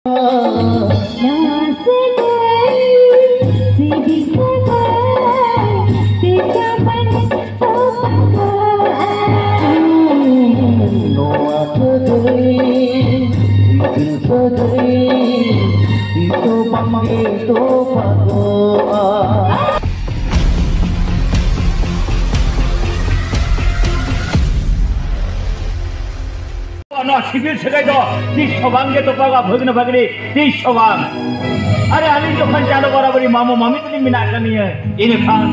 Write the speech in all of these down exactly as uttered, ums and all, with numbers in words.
ᱱᱚᱣᱟ ᱥᱟᱹᱜᱟᱹᱭ, ᱥᱤᱵᱤᱞ ᱥᱟᱹᱜᱟᱹᱭ, ᱛᱤᱥ ᱦᱚᱸ ᱵᱟᱝ ᱛᱚᱯᱟᱜᱚᱜᱼᱟ᱾ ᱱᱚᱣᱟ ᱥᱟᱹᱜᱟᱹᱭ, ᱥᱤᱵᱤᱞ ᱥᱟᱹᱜᱟᱹᱭ, ᱛᱤᱥ ᱦᱚᱸ ᱵᱟᱝ ᱜᱮ ᱛᱚᱯᱟᱜᱚᱜᱼᱟ᱾ ᱱᱚᱣᱟ ᱥᱤᱵᱤᱞ ᱥᱟᱹᱜᱟᱹᱭ ᱫᱚ ᱛᱤᱥ ᱦᱚᱸ ᱵᱟᱝ ᱜᱮ ᱛᱚᱯᱟᱜᱚᱜᱼᱟ, ᱵᱷᱟᱹᱜᱽᱱᱟᱹ ᱵᱷᱟᱹᱜᱽᱱᱤ, ᱛᱤᱥ ᱦᱚᱸ ᱵᱟᱝ᱾ ᱟᱨᱮ, ᱟᱹᱞᱤᱧ ᱡᱚᱠᱷᱚᱱ ᱪᱟᱸᱫᱚ ᱵᱚᱨᱟᱵᱚᱨᱤ ᱢᱟᱢᱚ ᱢᱟᱢᱤ ᱛᱟᱹᱞᱤᱧ ᱢᱮᱱᱟᱜ ᱟᱠᱟᱫ ᱞᱤᱧᱟᱹ, ᱤᱱᱟᱹᱠᱷᱟᱱ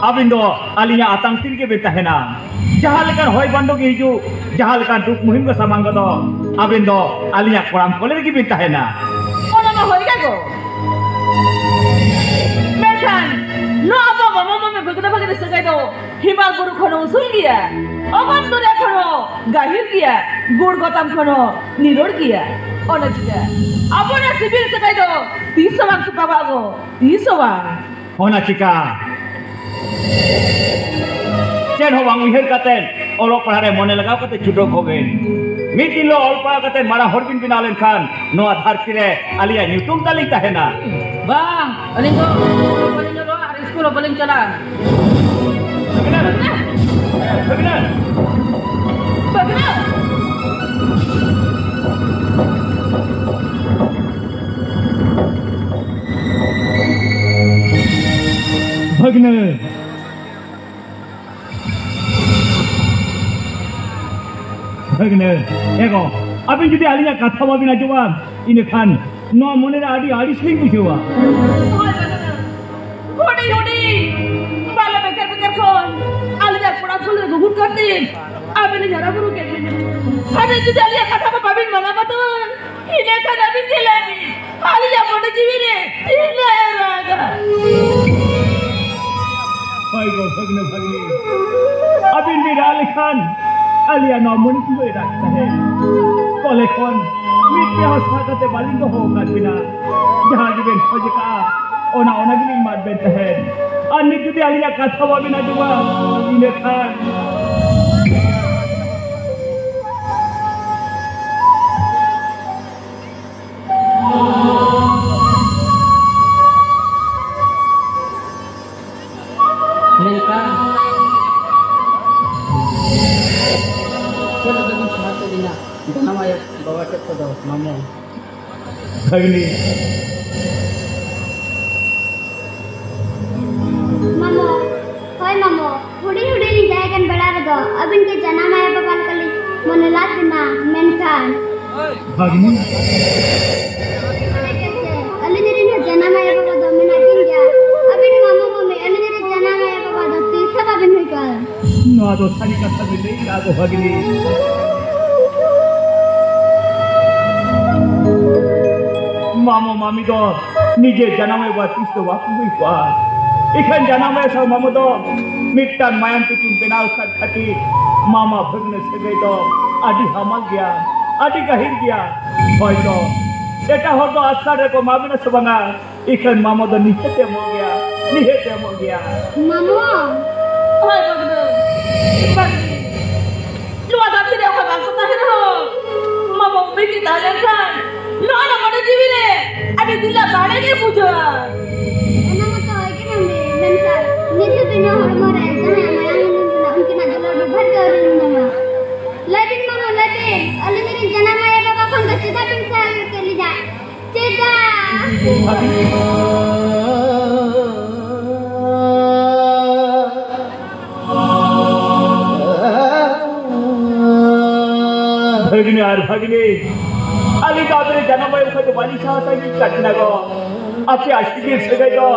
ᱟᱹᱵᱤᱱ ᱫᱚ ᱟᱹᱞᱤᱧᱟᱜ ᱟᱛᱟᱝ ᱛᱤ ᱨᱮᱜᱮ ᱵᱤᱱ ᱛᱟᱦᱮᱱᱟ᱾ ᱡᱟᱦᱟᱸ ᱞᱮᱠᱟᱱ ᱦᱚᱭ ᱵᱟᱱᱰᱚ ᱜᱮ ᱦᱤᱡᱩᱜ, ᱡᱟᱦᱟᱸ ᱞᱮᱠᱟᱱ ᱫᱩᱠ ᱢᱩᱦᱤᱢ ᱜᱮ ᱥᱟᱢᱟᱝ ᱜᱚᱫᱚᱜ, ᱟᱹᱵᱤᱱ ᱫᱚ ᱟᱹᱞᱤᱧᱟᱜ ᱠᱚᱲᱟᱢ ᱠᱚᱞᱮ ᱨᱮᱜᱮ ᱵᱤᱱ ᱛᱟᱦᱮᱱᱟ᱾ ᱚᱱᱟ ᱢᱟ ᱦᱳᱭ ᱜᱮ ᱜᱚ᱾ ᱢᱮᱱᱠᱷᱟᱱ ᱱᱚᱣᱟ ᱟᱵᱚ ᱢᱟᱢᱟ ᱢᱟᱢᱤ ᱵᱷᱟᱹᱜᱽᱱᱟᱹ ᱵᱷᱟᱹᱜᱽᱱᱤ ᱥᱟᱹᱜᱟᱹᱭ ᱫᱚ ᱦᱮᱢᱟᱞ ᱵᱩᱨᱩ ᱠᱷᱚᱱ ᱦᱚᱸ ᱩᱥᱩᱞ ᱜᱮᱭᱟ, ᱚᱜᱚᱢ ᱫᱚᱨᱭᱟ ᱠᱷᱚᱱ ᱦᱚᱸ ᱜᱟᱹᱦᱤᱨ ᱜᱮᱭᱟ, ᱜᱩᱲ ᱜᱚᱛᱟᱢ ᱠᱷᱚᱱ ᱦᱚᱸ ᱱᱤᱨᱚᱲ ᱜᱮᱭᱟ᱾ ᱚᱱᱟ ᱪᱤᱠᱟᱹ ᱟᱵᱚᱱᱟᱜ ᱥᱤᱵᱤᱞ ᱥᱟᱹᱜᱟᱹᱭ ᱫᱚ ᱛᱤᱥ ᱦᱚᱸ ᱵᱟᱝ ᱛᱚᱯᱟᱜᱚᱜᱼᱟ ᱜᱚ, ᱛᱤᱥ ᱦᱚᱸ ᱵᱟᱝ᱾ ᱚᱱᱟ ᱪᱤᱠᱟ ᱪᱮᱫ ᱦᱚᱸ ᱵᱟᱝ ᱩᱭᱦᱟᱹᱨ ᱠᱟᱛᱮ ᱚᱞᱚᱜ ᱯᱟᱲᱦᱟᱜ ᱨᱮ ᱢᱚᱱᱮ ᱞᱟᱜᱟᱣ ᱠᱟᱛᱮ ᱪᱷᱩᱴᱟᱹᱣ ᱠᱚᱜ ᱵᱤᱱ᱾ ᱢᱤᱫ ᱫᱤᱱ ᱦᱤᱞᱳᱜ ᱚᱞ ᱯᱟᱲᱦᱟᱣ ᱠᱟᱛᱮ ᱢᱟᱨᱟᱝ ᱦᱚᱲ ᱵᱤᱱ ᱵᱮᱱᱟᱣ ᱞᱮᱱᱠᱷᱟᱱ ᱱᱚᱣᱟ ᱫᱷᱟᱹᱨᱛᱤ ᱨᱮ ᱟᱹᱞᱤᱧᱟᱜ ᱧᱩᱛᱩᱢ ᱛᱟᱹᱞᱤᱧ ᱛᱟᱦᱮᱱᱟ᱾ ᱵᱟᱝ, ᱟᱹᱞᱤᱧ ᱫᱚ ᱵᱟᱹᱞᱤᱧ ᱚᱞᱚᱜᱼᱟ ᱟᱨ ᱥᱠᱩᱞ ᱦᱚᱸ ᱵᱟᱹᱞᱤᱧ ᱪᱟᱞᱟᱜᱼᱟ᱾ ᱵᱷᱟᱹᱜᱽᱱᱟᱹ! ᱵᱷᱟᱹᱜᱽᱱᱟᱹ! ᱵᱷᱟᱹᱜᱽᱱᱟᱹ! ᱵᱷᱟᱹᱜᱽᱱᱟᱹ! ᱵᱷᱟᱹᱜᱽᱱᱟᱹ, ᱮ ᱜᱚ, ᱟᱹᱵᱤᱱ ᱡᱩᱫᱤ ᱟᱹᱞᱤᱧᱟᱜ ᱠᱟᱛᱷᱟ ᱵᱟᱵᱤᱱ ᱟᱸᱡᱚᱢᱟ, ᱤᱱᱟᱹᱠᱷᱟᱱ ᱱᱚᱣᱟ ᱢᱚᱱᱮ ᱨᱮ ᱟᱹᱰᱤ ᱟᱹᱲᱤᱥ ᱞᱤᱧ ᱵᱩᱡᱷᱟᱹᱣᱟ᱾ ᱦᱳᱭ ᱵᱷᱟᱹᱜᱽᱱᱟᱹ, ᱦᱩᱰᱤᱧ ᱦᱩᱰᱤᱧ ᱵᱟᱞᱟ ᱵᱮᱠᱟᱨ ᱵᱮᱠᱟᱨ ᱠᱷᱚᱱ ᱟᱹᱞᱤᱧᱟᱜ ᱠᱚᱲᱟ ᱠᱩᱞ ᱨᱮ ᱜᱩᱜᱩᱴ ᱠᱟᱛᱮ ᱟᱹᱵᱤᱱ ᱞᱤᱧ ᱦᱟᱨᱟ ᱵᱩᱨᱩ ᱠᱮᱫ ᱵᱤᱱᱟ᱾ ᱟᱹᱵᱤᱱ ᱡᱩᱫᱤ ᱟᱹᱞᱤᱧᱟᱜ ᱠᱟᱛᱷᱟ ᱠᱚ ᱵᱟᱵᱤᱱ ᱢᱟᱱᱟᱣ ᱵᱟᱛᱟᱣᱟ, ᱤᱱᱟᱹ ᱠᱷᱟᱱ ᱟᱹᱵᱤᱱ ᱜᱮ ᱞᱟᱹᱭ ᱵᱤᱱ, ᱟᱹᱞᱤᱧᱟᱜ ᱢᱚᱱᱮ ᱡᱤᱣᱤ ᱨᱮ ᱛᱤᱱᱟᱹᱜ ᱮ ᱨᱟᱜᱟ᱾ ᱦᱳᱭ ᱜᱚ ᱵᱷᱟᱹᱜᱽᱱᱟᱹ ᱵᱷᱟᱹᱜᱽᱱᱤ, ᱟᱹᱵᱤᱱ ᱵᱤᱱ ᱨᱟᱜ ᱞᱮᱠᱷᱟᱱ ᱟᱹᱞᱤᱧᱟᱜ ᱱᱚᱣᱟ ᱢᱚᱱᱮ ᱡᱤᱣᱤ ᱨᱟᱜ ᱛᱟᱦᱮᱸᱫ᱾ ᱠᱚᱞᱮ ᱠᱷᱚᱱ ᱢᱤᱫ ᱯᱮ ᱦᱚᱸ ᱥᱟᱦᱟ ᱠᱟᱛᱮ ᱵᱟᱹᱞᱤᱧ ᱫᱚᱦᱚ ᱟᱠᱟᱫ ᱵᱤᱱᱟ᱾ ᱡᱟᱦᱟᱸ ᱜᱮᱵᱮᱱ ᱠᱷᱚᱡ ᱟᱠᱟᱫᱼᱟ, ᱚᱱᱟ, ᱚᱱᱟ ᱜᱮᱞᱤᱧ ᱮᱢᱟᱫ ᱵᱮᱱ ᱛᱟᱦᱮᱸᱫ᱾ ᱟᱨ ᱱᱤᱛ ᱡᱩᱫᱤ ᱟᱹᱞᱤᱧᱟᱜ ᱠᱟᱛᱷᱟ ᱵᱟᱵᱤᱱ ᱟᱸᱡᱚᱢᱟ, ᱤᱱᱟᱹᱠᱷᱟᱱ ᱪᱮᱫ ᱠᱚᱫᱚ ᱢᱟᱢᱚ? ᱵᱷᱟᱹᱜᱽᱱᱤ᱾ ᱢᱟᱢᱚ, ᱦᱳᱭ ᱢᱟᱢᱚ, ᱦᱩᱰᱤᱧ ᱦᱩᱰᱤᱧ ᱞᱤᱧ ᱛᱟᱦᱮᱸ ᱠᱟᱱ ᱵᱮᱲᱟ ᱨᱮᱫᱚ ᱟᱹᱵᱤᱱ ᱜᱮ ᱡᱟᱱᱟᱢ ᱟᱭᱳ ᱵᱟᱵᱟ ᱞᱮᱠᱟᱞᱤᱧ ᱢᱚᱱᱮ ᱞᱟᱫ ᱵᱤᱱᱟ, ᱢᱮᱱᱠᱷᱟᱱ ᱵᱷᱟᱹᱜᱽᱱᱤ᱾ ᱟᱹᱞᱤᱧ ᱨᱤᱱ ᱦᱚᱸ ᱡᱟᱱᱟᱢ ᱟᱭᱳ ᱵᱟᱵᱟ ᱫᱚ ᱢᱮᱱᱟᱜ ᱠᱤᱱ ᱜᱮᱭᱟ᱾ ᱟᱹᱵᱤᱱ ᱢᱟᱢᱚ ᱢᱟᱹᱢᱤ, ᱟᱹᱞᱤᱧ ᱨᱤᱱ ᱡᱟᱱᱟᱢ ᱟᱭᱳ ᱵᱟᱵᱟ ᱫᱚ ᱛᱤᱥ ᱦᱚᱸ ᱵᱟᱵᱤᱱ ᱦᱩᱭ ᱠᱚᱜᱼᱟ᱾ ᱱᱚᱣᱟ ᱫᱚ ᱥᱟᱹᱨᱤ ᱠᱟᱛᱷᱟ ᱵᱤᱱ ᱞᱟᱹᱭ ᱠᱮᱫᱟ ᱜᱚ ᱵᱷᱟᱹᱜᱽᱱᱤ᱾ ᱢᱟᱢᱚ ᱢᱟᱢᱤ ᱫᱚ ᱱᱤᱡᱮ ᱡᱟᱱᱟᱢ ᱟᱭᱳ ᱵᱟᱵᱟ ᱛᱤᱥ ᱫᱚ ᱵᱟᱠᱚ ᱦᱩᱭ ᱠᱚᱜᱼᱟ᱾ ᱤᱠᱷᱟᱹᱱ ᱡᱟᱱᱟᱢ ᱟᱭᱳ ᱥᱟᱶ ᱢᱟᱢᱚ ᱫᱚ ᱢᱤᱫᱴᱟᱝ ᱢᱟᱭᱟᱢ ᱛᱮᱠᱤᱱ ᱵᱮᱱᱟᱣ ᱟᱠᱟᱫ ᱠᱷᱟᱹᱛᱤᱨ ᱢᱟᱢᱟ ᱵᱷᱟᱹᱜᱽᱱᱟᱹ ᱥᱟᱹᱜᱟᱹᱭ ᱫᱚ ᱟᱹᱰᱤ ᱦᱟᱢᱟᱞ ᱜᱮᱭᱟ, ᱟᱹᱰᱤ ᱜᱟᱹᱦᱤᱨ ᱜᱮᱭᱟ᱾ ᱦᱚᱭᱛᱚ ᱮᱴᱟᱜ ᱦᱚᱲ ᱫᱚ ᱟᱥᱲᱟ ᱨᱮᱠᱚ ᱮᱢᱟ ᱵᱤᱱᱟ ᱥᱮ ᱵᱟᱝᱟ, ᱤᱠᱷᱟᱹᱱ ᱢᱟᱢᱚ ᱫᱚ ᱱᱤᱦᱟᱹᱛ ᱮ ᱮᱢᱚᱜ ᱜᱮᱭᱟ, ᱱᱤᱦᱟᱹᱛ ᱮ ᱮᱢᱚᱜ ᱜᱮᱭᱟ᱾ ᱢᱟᱢᱚ! ᱦᱳᱭ ᱵᱟᱹᱵᱩ, ᱵᱟᱹᱵᱩ᱾ ᱱᱚᱣᱟ ᱫᱷᱟᱹᱨᱛᱤ ᱨᱮ ᱚᱠᱚᱭ ᱵᱟᱝ ᱠᱚ ᱛᱟᱦᱮᱸ ᱨᱮᱦᱚᱸ, ᱢᱟᱢᱚ ᱵᱟᱹᱵᱩ ᱠᱤᱱ ᱛᱟᱦᱮᱸ ᱞᱮᱱᱠᱷᱟᱱ ᱱᱚᱣᱟ ᱨᱮ ᱢᱚᱱᱮ ᱡᱤᱣᱤ ᱨᱮ ᱟᱹᱰᱤ ᱫᱤᱞᱟ ᱫᱟᱲᱮ ᱜᱮ ᱵᱩᱡᱷᱟᱹᱜᱼᱟ᱾ ᱚᱱᱟ ᱢᱟ ᱛᱚ ᱦᱳᱭ ᱜᱮ ᱢᱟᱢᱤ, ᱢᱮᱱᱠᱷᱟᱱ ᱱᱤᱛ ᱫᱷᱟᱹᱵᱤᱡ ᱱᱚᱣᱟ ᱦᱚᱲᱢᱚ ᱨᱮ ᱡᱟᱦᱟᱸᱭᱟᱜ ᱢᱟᱭᱟᱢ ᱞᱤᱸᱜᱤ ᱞᱮᱱᱟ, ᱩᱱᱠᱤᱱᱟᱜ ᱫᱩᱞᱟᱹᱲ ᱰᱩᱵᱷᱟᱹᱨ ᱜᱮ ᱟᱹᱣᱨᱤ ᱞᱤᱧ ᱧᱟᱢᱟ᱾ ᱞᱟᱹᱭ ᱵᱤᱱ ᱢᱟᱢᱚ, ᱞᱟᱹᱭ ᱵᱤᱱ, ᱟᱹᱞᱤᱧ ᱨᱤᱱ ᱡᱟᱱᱟᱢ ᱟᱭᱳ ᱵᱟᱵᱟ ᱠᱷᱚᱱ ᱫᱚ ᱪᱮᱫᱟᱜ ᱵᱤᱱ ᱥᱟᱦᱟ ᱠᱮᱫ ᱞᱤᱧᱟ? ᱪᱮᱫᱟᱜ? ᱵᱷᱟᱹᱜᱽᱱᱤ ᱟᱨ ᱵᱷᱟᱹᱜᱽᱱᱤ, ᱟᱹᱞᱤᱧ ᱫᱚ ᱟᱯᱮ ᱡᱟᱱᱟᱢ ᱟᱭᱳ ᱠᱷᱚᱱ ᱫᱚ ᱵᱟᱹᱞᱤᱧ ᱥᱟᱦᱟ ᱥᱟᱺᱜᱤᱧ ᱠᱟᱱ ᱛᱟᱦᱮᱱᱟ ᱜᱚ᱾ ᱟᱯᱮᱭᱟᱜ ᱥᱤᱵᱤᱞ ᱥᱟᱹᱜᱟᱹᱭ ᱫᱚ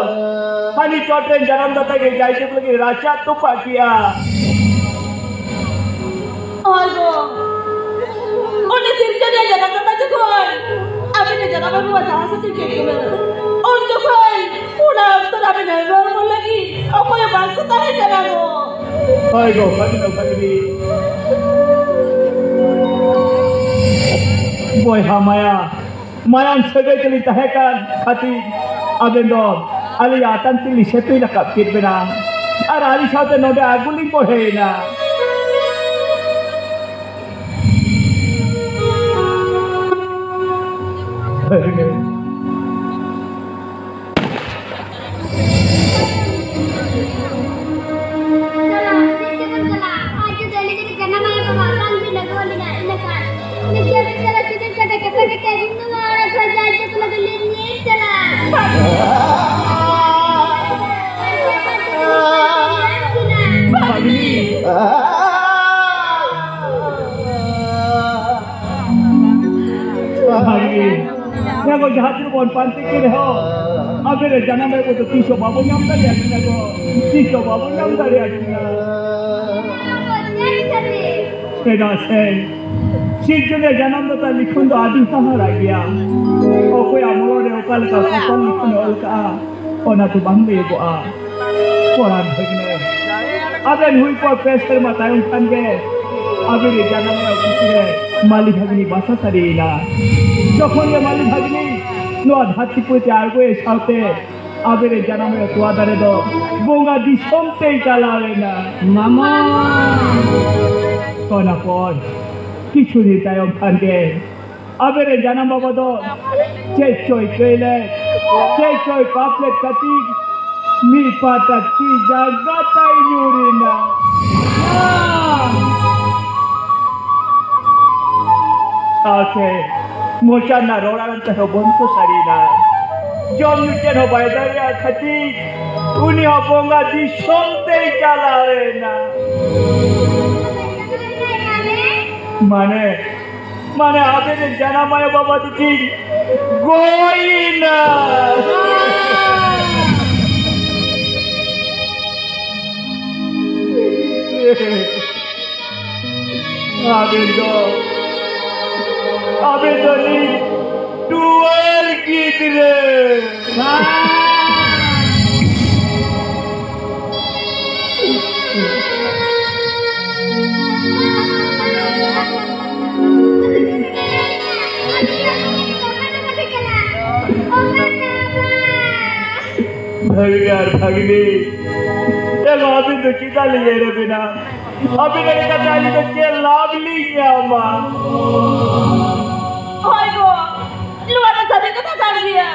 ᱦᱟᱹᱱᱤ ᱪᱚᱴ ᱨᱮᱱ ᱡᱟᱱᱟᱢ ᱫᱟᱛᱟ ᱜᱮ ᱡᱟᱭᱡᱩᱜᱽ ᱞᱟᱹᱜᱤᱫ ᱨᱟᱪᱟ ᱛᱚᱯᱟᱜ ᱠᱮᱜᱼᱟ᱾ ᱦᱳᱭ ᱜᱚ, ᱩᱱᱤ ᱥᱤᱨᱡᱚᱱᱤᱭᱟᱹ ᱡᱟᱱᱟᱢ ᱠᱟᱛᱷᱟ ᱡᱚᱠᱷᱚᱱ ᱟᱵᱤᱱ ᱡᱟᱱᱟᱢ ᱟᱭᱳ ᱵᱟᱵᱟ ᱥᱟᱦᱟ ᱥᱟᱹᱛᱤ ᱠᱮᱫ ᱠᱤᱱᱟ, ᱩᱱ ᱡᱚᱠᱷᱚᱱ ᱚᱱᱟ ᱚᱠᱛᱚ ᱨᱮ ᱟᱵᱤᱱ ᱦᱚᱲᱢᱚ ᱞᱟᱹᱜᱤᱫ ᱚᱠᱚᱭ ᱦᱚᱸ ᱵᱟᱝ ᱠᱚ ᱛᱟᱦᱮᱸ ᱠᱟᱱᱟ ᱜᱚ᱾ ᱦᱳᱭ ᱜᱚ, ᱵᱷᱟᱹᱜᱤ ᱫᱚ ᱵᱷᱟᱹᱜᱤ᱾ ᱵᱚᱭᱦᱟ ᱢᱟᱭᱟ, ᱢᱟᱭᱟᱢ ᱥᱟᱹᱜᱟᱹᱭ ᱛᱮᱞᱤᱧ ᱛᱟᱦᱮᱸ ᱠᱟᱱ ᱠᱷᱟᱹᱛᱤᱨ ᱟᱵᱮᱱ ᱫᱚ ᱟᱹᱞᱤᱧᱟᱜ ᱟᱛᱟᱝ ᱛᱮᱞᱤᱧ ᱥᱮᱯᱮᱧ ᱨᱟᱠᱟᱵ ᱠᱮᱫ ᱵᱮᱱᱟ ᱟᱨ ᱟᱹᱞᱤᱧ ᱥᱟᱶᱛᱮ ᱱᱚᱰᱮ ᱟᱹᱜᱩ ᱞᱤᱧ ᱵᱚᱲᱦᱮᱭᱮᱱᱟ᱾ ᱪᱟᱞᱟᱜ, ᱪᱮᱫ ᱛᱮᱵᱚᱱ ᱪᱟᱞᱟᱜᱼᱟ? ᱟᱡ ᱡᱩᱫᱤ ᱟᱹᱞᱤᱧ ᱡᱩᱫᱤ ᱡᱟᱱᱟᱢ ᱟᱭᱳ ᱵᱟᱵᱟ ᱵᱟᱝ ᱵᱤᱱ ᱟᱹᱜᱩ ᱟᱹᱞᱤᱧᱟ, ᱤᱱᱟᱹ ᱠᱷᱟᱱ ᱱᱤᱡᱮ ᱵᱤᱱ ᱪᱟᱞᱟᱜ ᱚᱱᱟ ᱫᱚ ᱞᱤᱧ ᱧᱮᱞ ᱪᱟᱞᱟᱜ᱾ ᱵᱷᱟᱜᱽᱱᱤ᱾ ᱵᱷᱟᱜᱽᱱᱤ᱾ ᱦᱮᱸ ᱜᱚ, ᱡᱟᱦᱟᱸ ᱛᱤᱱᱟᱹᱜ ᱵᱚᱱ ᱯᱟᱱᱛᱮ ᱠᱮᱫ ᱨᱮᱦᱚᱸ, ᱟᱵᱮᱱ ᱨᱮᱱ ᱡᱟᱱᱟᱢ ᱟᱭᱳ ᱫᱚ ᱛᱤᱥ ᱦᱚᱸ ᱵᱟᱵᱚᱱ ᱧᱟᱢ ᱫᱟᱲᱮᱭᱟᱜ ᱠᱤᱱᱟ ᱜᱚ, ᱛᱤᱥ ᱦᱚᱸ ᱵᱟᱵᱚᱱ ᱧᱟᱢ ᱫᱟᱲᱮᱭᱟᱜ ᱠᱤᱱᱟ᱾ ᱪᱮᱫᱟᱜ ᱥᱮ ᱥᱤᱨᱡᱚᱱᱤᱭᱟᱹ ᱡᱟᱱᱟᱢ ᱫᱟᱛᱟ ᱞᱤᱠᱷᱚᱱ ᱫᱚ ᱟᱹᱰᱤ ᱦᱟᱦᱟᱲᱟᱜ ᱜᱮᱭᱟ᱾ ᱚᱠᱚᱭᱟᱜ ᱢᱚᱞᱚᱝ ᱨᱮ ᱚᱠᱟ ᱞᱮᱠᱟ ᱠᱚᱯᱟᱞ ᱞᱤᱠᱷᱚᱱᱮ ᱚᱞ ᱠᱟᱜᱼᱟ, ᱚᱱᱟ ᱫᱚ ᱵᱟᱝ ᱞᱟᱹᱭᱚᱜᱚᱜᱼᱟ᱾ ᱯᱚᱨᱟᱱ ᱵᱷᱟᱹᱜᱽᱱᱟᱹ, ᱟᱵᱮᱱ ᱦᱩᱭ ᱯᱚᱨ ᱯᱮ ᱥᱮᱨᱢᱟ ᱛᱟᱭᱚᱢ ᱠᱷᱟᱱ ᱜᱮ ᱟᱵᱮᱱ ᱨᱮᱱ ᱡᱟᱱᱟᱢ ᱟᱭᱳ ᱠᱩᱠᱷᱤ ᱨᱮ ᱢᱟᱹᱞᱤ ᱵᱷᱟᱹᱜᱽᱱᱤ ᱵᱟᱥᱟ ᱥᱟᱹᱨᱤᱭᱮᱱᱟ᱾ ᱡᱚᱠᱷᱚᱱ ᱜᱮ ᱢᱟᱹᱞᱤ ᱵᱷᱟᱹᱜᱽᱱᱤ ᱱᱚᱣᱟ ᱫᱷᱟᱹᱨᱛᱤ ᱯᱩᱨᱤ ᱛᱮ ᱟᱬᱜᱚᱭᱮ ᱥᱟᱶᱛᱮ ᱟᱵᱮᱱ ᱨᱮᱱ ᱡᱟᱱᱟᱢ ᱟᱭᱳ ᱛᱚᱣᱟ ᱫᱟᱨᱮ ᱫᱚ ᱵᱚᱸᱜᱟ ᱫᱤᱥᱚᱢ ᱛᱮᱭ ᱪᱟᱞᱟᱣ ᱮᱱᱟ᱾ ᱢᱟᱢᱟ! ᱚᱱᱟ ᱯᱚᱨ ᱠᱤᱪᱷᱩ ᱫᱤᱱ ᱛᱟᱭᱚᱢ ᱠᱷᱟᱱ ᱜᱮ ᱟᱵᱮᱱ ᱨᱮᱱ ᱡᱟᱱᱟᱢ ᱵᱟᱵᱟ ᱫᱚ ᱪᱮᱫ ᱪᱚᱭ ᱠᱟᱹᱭ ᱞᱮᱫ, ᱪᱮᱫ ᱪᱚᱭ ᱯᱟᱯ ᱞᱮᱫ ᱠᱷᱟᱹᱛᱤᱨ ᱢᱤᱫ ᱯᱟᱴᱟ ᱛᱤ ᱡᱟᱸᱜᱟ ᱛᱟᱭ ᱧᱩᱨ ᱮᱱᱟ᱾ ᱥᱟᱶᱛᱮ ᱢᱚᱪᱟ ᱨᱮᱱᱟᱜ ᱨᱚᱲ ᱟᱲᱟᱝ ᱛᱮᱦᱚᱸ ᱵᱚᱱᱫᱚ ᱥᱟᱹᱨᱤᱭᱮᱱᱟ᱾ ᱡᱚᱢ ᱧᱩ ᱪᱮᱫ ᱦᱚᱸ ᱵᱟᱭ ᱫᱟᱲᱮᱭᱟᱜ ᱠᱷᱟᱹᱛᱤᱨ ᱩᱱᱤ ᱦᱚᱸ ᱵᱚᱸᱜᱟ ᱫᱤᱥᱚᱢ ᱛᱮᱭ ᱪᱟᱞᱟᱣ ᱮᱱᱟ᱾ ᱢᱟᱱᱮ, ᱢᱟᱱᱮ ᱟᱵᱮᱱ ᱨᱮᱱ ᱡᱟᱱᱟᱢ ᱟᱭᱳ ᱵᱟᱵᱟ ᱫᱚᱠᱤᱱ ᱜᱚᱡ ᱮᱱᱟ᱾ ᱟᱵᱮᱱ ᱫᱚ, ᱟᱵᱮᱱ ᱫᱚ ᱱᱤᱛ ᱴᱩᱣᱟᱹᱨ ᱜᱤᱫᱽᱨᱟᱹ᱾ ᱵᱷᱟᱹᱜᱽᱱᱤ ᱟᱨ ᱵᱷᱟᱹᱜᱽᱱᱤ, ᱮ ᱢᱟ, ᱟᱹᱵᱤᱱ ᱫᱚ ᱪᱮᱫᱟᱜ ᱞᱤᱧ ᱮᱲᱮ ᱵᱤᱱᱟ? ᱟᱹᱵᱤᱱ ᱮᱲᱮ ᱠᱟᱛᱮ ᱟᱹᱞᱤᱧ ᱫᱚ ᱪᱮᱫ ᱞᱟᱵᱷ ᱞᱤᱧ ᱧᱟᱢᱟ? ᱦᱳᱭ ᱜᱚ, ᱱᱚᱣᱟ ᱫᱚ ᱥᱟᱹᱨᱤ ᱠᱟᱛᱷᱟ ᱠᱟᱱ ᱜᱮᱭᱟ᱾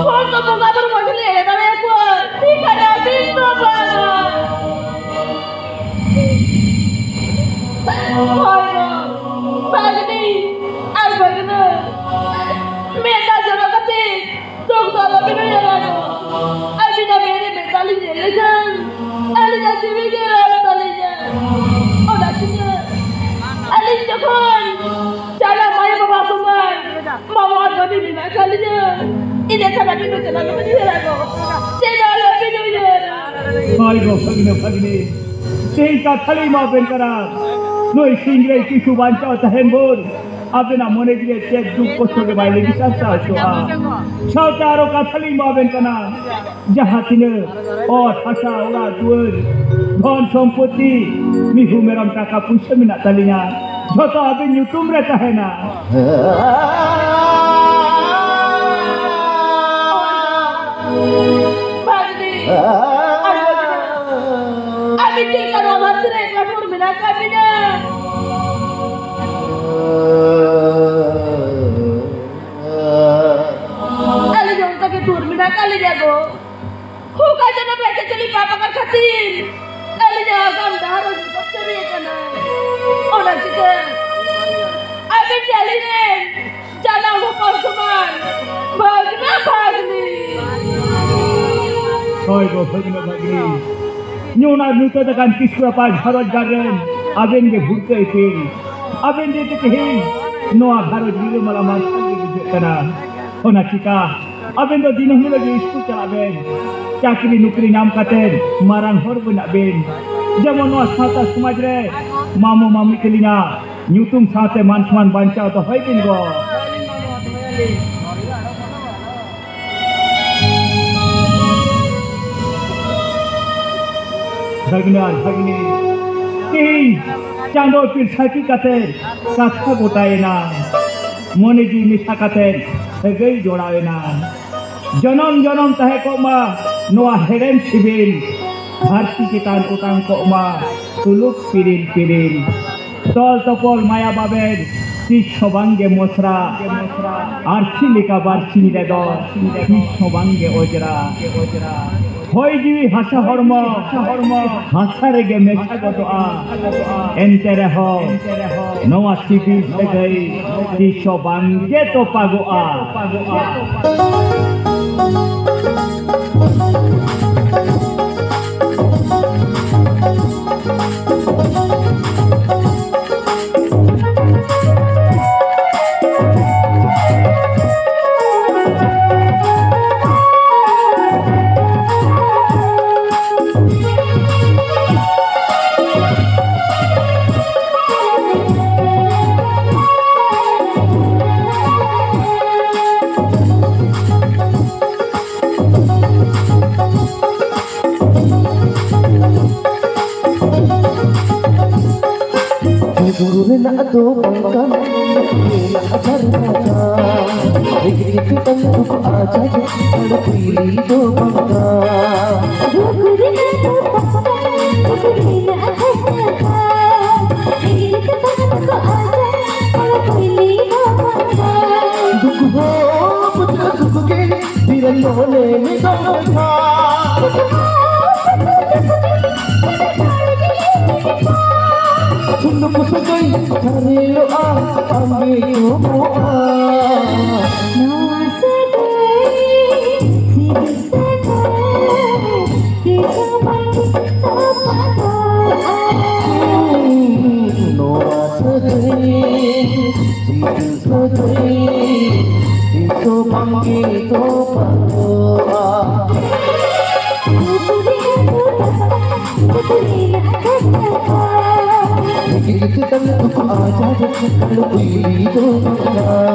ᱦᱚᱲ ᱫᱚ ᱵᱚᱸᱜᱟ ᱵᱩᱨᱩ ᱢᱚᱡᱽ ᱞᱮ ᱮᱲᱮ ᱫᱟᱲᱮᱭᱟᱠᱚᱣᱟ, ᱢᱮᱱᱠᱷᱟᱱ ᱟᱹᱵᱤᱱ ᱫᱚ ᱵᱟᱝᱟ᱾ ᱦᱳᱭ ᱜᱚ, ᱵᱷᱟᱹᱜᱽᱱᱤ ᱟᱨ ᱵᱷᱟᱹᱜᱽᱱᱟᱹ, ᱢᱮᱫ ᱫᱟᱜ ᱡᱚᱨᱚᱜ ᱤᱱᱟᱹ ᱠᱷᱟᱱ ᱟᱹᱵᱤᱱ ᱫᱚ ᱪᱮᱫ ᱟᱞᱚᱵᱤᱱ ᱩᱭᱦᱟᱹᱨᱟ ᱜᱚ᱾ ᱪᱮᱫ ᱟᱞᱚᱵᱤᱱ ᱩᱭᱦᱟᱹᱨᱟ᱾ ᱦᱳᱭ ᱜᱚ, ᱵᱷᱟᱹᱜᱽᱱᱟᱹ, ᱵᱷᱟᱹᱜᱽᱱᱤ᱾ ᱛᱮᱦᱮᱧ ᱠᱟᱛᱷᱟ ᱞᱤᱧ ᱮᱢᱟᱵᱮᱱ ᱠᱟᱱᱟ᱾ ᱱᱩᱭ ᱥᱤᱝᱨᱟᱹᱭ ᱠᱤᱪᱷᱩ ᱵᱟᱧᱪᱟᱣ ᱛᱟᱦᱮᱱ ᱵᱷᱳᱨ ᱟᱵᱮᱱᱟᱜ ᱢᱚᱱᱮ ᱡᱤᱣᱤ ᱪᱮᱫ ᱫᱩᱠ ᱠᱚᱥᱴᱚ ᱜᱮ ᱵᱟᱭ ᱞᱟᱹᱜᱤᱫ ᱥᱟᱨᱥᱟᱣ ᱦᱚᱪᱚᱜᱼᱟ᱾ ᱥᱟᱶᱛᱮ ᱟᱨᱚ ᱠᱟᱛᱷᱟ ᱞᱤᱧ ᱮᱢᱟᱵᱮᱱ ᱠᱟᱱᱟ᱾ ᱡᱟᱦᱟᱸ ᱛᱤᱱᱟᱹᱜ ᱚᱛ ᱦᱟᱥᱟ ᱚᱲᱟᱜ ᱫᱩᱣᱟᱹᱨ ᱫᱷᱚᱱ ᱥᱚᱢᱯᱚᱛᱤ ᱢᱤᱦᱩ ᱢᱮᱨᱚᱢ ᱴᱟᱠᱟ ᱯᱩᱭᱥᱟᱹ ᱢᱮᱱᱟᱜ ᱛᱟᱹᱞᱤᱧᱟ, ᱡᱷᱚᱛᱚ ᱟᱹᱵᱤᱱ ᱧᱩᱛᱩᱢ ᱨᱮ ᱛᱟᱦᱮᱱᱟ᱾ ᱵᱷᱟᱜᱽᱱᱤ, ᱟᱹᱵᱤᱱ ᱪᱮᱫ ᱞᱮᱠᱟ ᱱᱚᱣᱟ ᱫᱷᱟᱹᱨᱛᱤ ᱨᱮ ᱮᱠᱞᱟ ᱴᱩᱣᱟᱹᱨ ᱢᱮᱱᱟᱜ ᱟᱠᱟᱫ ᱵᱤᱱᱟ? ᱟᱹᱞᱤᱧ ᱦᱚᱸ ᱚᱱᱠᱟ ᱜᱮ ᱴᱩᱣᱟᱹᱨ ᱢᱮᱱᱟᱜ ᱟᱠᱟᱫ ᱞᱤᱧᱟ ᱜᱚ᱾ ᱦᱚᱸ, ᱚᱠᱟ ᱡᱚᱱᱚᱢ ᱨᱮ ᱪᱮᱫ ᱪᱚᱞᱤᱧ ᱯᱟᱯ ᱟᱠᱟᱫ ᱠᱷᱟᱹᱛᱤᱨ ᱟᱹᱞᱤᱧᱟᱜ ᱟᱜᱟᱢ ᱰᱟᱦᱟᱨ ᱦᱚᱸ ᱧᱩᱛᱟᱹᱛ ᱥᱟᱹᱨᱤ ᱟᱠᱟᱱᱟ᱾ ᱚᱱᱟ ᱪᱤᱠᱟᱹ ᱟᱹᱵᱤᱱ ᱜᱮ ᱟᱹᱞᱤᱧ ᱨᱮᱱ ᱡᱟᱱᱟᱢ ᱦᱚᱯᱚᱱ ᱥᱚᱢᱟᱱ ᱵᱷᱟᱹᱜᱽᱱᱟᱹ ᱵᱷᱟᱹᱜᱽᱱᱤ᱾ ᱦᱳᱭ ᱜᱚ, ᱵᱷᱟᱹᱜᱽᱱᱟᱹ ᱵᱷᱟᱹᱜᱽᱱᱤ᱾ ᱧᱩᱱ ᱟᱨ ᱧᱩᱛᱟᱹᱛ ᱟᱠᱟᱱ ᱠᱤᱥᱠᱩ ᱨᱟᱯᱟᱡᱽ ᱜᱷᱟᱨᱚᱸᱡᱽ ᱜᱟᱲ ᱨᱮᱱ ᱟᱵᱮᱱ ᱜᱮ ᱵᱷᱩᱨᱠᱟᱹ ᱤᱯᱤᱞ᱾ ᱟᱵᱮᱱ ᱡᱮ ᱛᱮᱦᱮᱧ ᱱᱚᱣᱟ ᱜᱷᱟᱨᱚᱸᱡᱽ ᱨᱤᱞᱟᱹᱢᱟᱞᱟ ᱢᱟᱨᱥᱟᱞ ᱜᱮ ᱵᱩᱡᱷᱟᱹᱜ ᱠᱟᱱᱟ᱾ ᱚᱱᱟ ᱪᱤᱠᱟ ᱟᱵᱮᱱ ᱫᱚ ᱫᱤᱱᱟᱹᱢ ᱦᱤᱞᱳᱜ ᱜᱮ ᱤᱥᱠᱩᱞ ᱪᱟᱞᱟᱜ ᱵᱮᱱ, ᱪᱟᱹᱠᱨᱤ ᱱᱩᱠᱨᱤ ᱧᱟᱢ ᱠᱟᱛᱮ ᱢᱟᱨᱟᱝ ᱦᱚᱲ ᱵᱮᱱᱟᱜ ᱵᱮᱱ᱾ ᱡᱮᱢᱚᱱ ᱱᱚᱣᱟ ᱥᱟᱶᱛᱟ ᱥᱚᱢᱟᱡᱽ ᱨᱮ ᱢᱟᱢᱚ ᱢᱟᱢᱤ ᱛᱟᱹᱞᱤᱧᱟᱜ ᱧᱩᱛᱩᱢ ᱥᱟᱶᱛᱮ ᱢᱟᱱ ᱥᱚᱢᱟᱱ ᱵᱟᱧᱪᱟᱣ ᱫᱚᱦᱚᱭ ᱵᱤᱱ ᱜᱚ᱾ ᱵᱷᱟᱹᱜᱽᱱᱟᱹ ᱟᱨ ᱵᱷᱟᱹᱜᱽᱱᱤ, ᱛᱮᱦᱮᱧ ᱪᱟᱸᱫᱚ ᱯᱤᱲ ᱥᱟᱹᱠᱷᱤ ᱠᱟᱛᱮ ᱠᱟᱛᱷᱟ ᱜᱚᱴᱟᱭᱮᱱᱟ, ᱢᱚᱱᱮ ᱡᱤᱣᱤ ᱢᱮᱥᱟ ᱠᱟᱛᱮ ᱥᱟᱹᱜᱟᱹᱭ ᱡᱚᱲᱟᱣᱮᱱᱟ᱾ ᱡᱚᱱᱚᱢ ᱡᱚᱱᱚᱢ ᱛᱟᱦᱮᱸ ᱠᱚᱜ ᱢᱟ ᱱᱚᱣᱟ ᱦᱮᱲᱮᱢ ᱥᱤᱵᱤᱞ, ᱫᱷᱟᱹᱨᱛᱤ ᱪᱮᱛᱟᱱ ᱚᱴᱟᱝ ᱠᱚᱜ ᱢᱟ ᱥᱩᱞᱩᱠ ᱯᱤᱨᱤᱞ ᱯᱤᱨᱤᱞ᱾ ᱛᱚᱞ ᱛᱚᱯᱚᱞ ᱢᱟᱭᱟ ᱵᱟᱵᱮᱨ ᱛᱤᱥ ᱦᱚᱸ ᱵᱟᱝ ᱜᱮ ᱢᱚᱥᱨᱟ, ᱟᱨᱥᱤ ᱞᱮᱠᱟ ᱵᱟᱨᱥᱤᱧ ᱨᱮᱫᱚ ᱛᱤᱥ ᱦᱚᱸ ᱵᱟᱝ ᱜᱮ ᱚᱡᱽᱨᱟ᱾ ᱦᱚᱭ ᱡᱤᱣᱤ ᱦᱟᱥᱟ ᱦᱚᱲᱢᱚ ᱦᱟᱥᱟ ᱨᱮᱜᱮ ᱢᱮᱥᱟ ᱜᱚᱫᱚᱜᱼᱟ᱾ ᱮᱱᱛᱮ ᱨᱮᱦᱚᱸ ᱱᱚᱣᱟ ᱥᱤᱵᱤᱞ ᱥᱟᱹᱜᱟᱹᱭ ᱛᱤᱥ ᱦᱚᱸ ᱵᱟᱝ ᱜᱮ ᱛᱚᱯᱟᱜᱚᱜᱼᱟ᱾ ᱨᱮᱱᱟᱜ ᱫᱚ ᱵᱟᱝ ᱠᱟᱱ, ᱥᱩᱠ ᱨᱮᱱᱟᱜ ᱡᱷᱟᱨᱱᱟ ᱠᱟᱱ᱾ ᱨᱤᱜᱤ ᱨᱤᱜᱤ ᱛᱮᱛᱟᱝ ᱫᱩᱠ ᱟᱡᱟᱨ, ᱦᱚᱲ ᱠᱩᱭᱞᱤ ᱫᱚ ᱵᱟᱝ ᱠᱟᱱ᱾ ᱫᱩᱠ ᱨᱮᱱᱟᱜ ᱫᱚ ᱵᱟᱝ ᱠᱟᱱ, ᱥᱩᱠ ᱨᱮᱱᱟᱜ ᱡᱷᱟᱨᱱᱟ ᱠᱟᱱ᱾ ᱨᱤᱜᱤ ᱨᱤᱜᱤ ᱛᱮᱛᱟᱝ ᱫᱩᱠ ᱟᱡᱟᱨ, ᱦᱚᱲ ᱠᱩᱭᱞᱤ ᱫᱚ ᱵᱟᱝ ᱠᱟᱱ᱾ ᱫᱩᱠ ᱦᱚᱸ ᱵᱩᱡᱷᱟᱹᱜ ᱥᱩᱠ ᱜᱮ, ᱛᱤᱨᱮ ᱢᱚᱱᱮ ᱢᱤᱫ ᱫᱚᱢ ᱞᱮᱠᱷᱟ᱾ ᱥᱩᱱᱩᱢ ᱥᱟᱹᱜᱟᱹᱭ ᱥᱟᱨᱮᱲᱚᱜᱼᱟ, ᱟᱢᱜᱮ ᱧᱩᱢᱚᱜᱼᱟ᱾ ᱱᱚᱣᱟ ᱥᱟᱹᱜᱟᱹᱭ, ᱥᱤᱵᱤᱞ ᱥᱟᱹᱜᱟᱹᱭ, ᱛᱤᱥ ᱦᱚᱸ ᱵᱟᱝ ᱛᱚᱯᱟᱜᱚᱜᱼᱟ᱾ ᱱᱚᱣᱟ ᱥᱟᱹᱜᱟᱹᱭ, ᱥᱤᱵᱤᱞ ᱥᱟᱹᱜᱟᱹᱭ, ᱛᱤᱥ ᱦᱚᱸ ᱵᱟᱝ ᱛᱚᱯᱟᱜᱚᱜᱼᱟ᱾ ᱜᱤᱫᱽᱨᱟᱹ ᱫᱚ ᱟᱡᱟᱫ ᱠᱟᱞ ᱵᱤᱞᱤ ᱫᱚ ᱵᱟᱝ᱾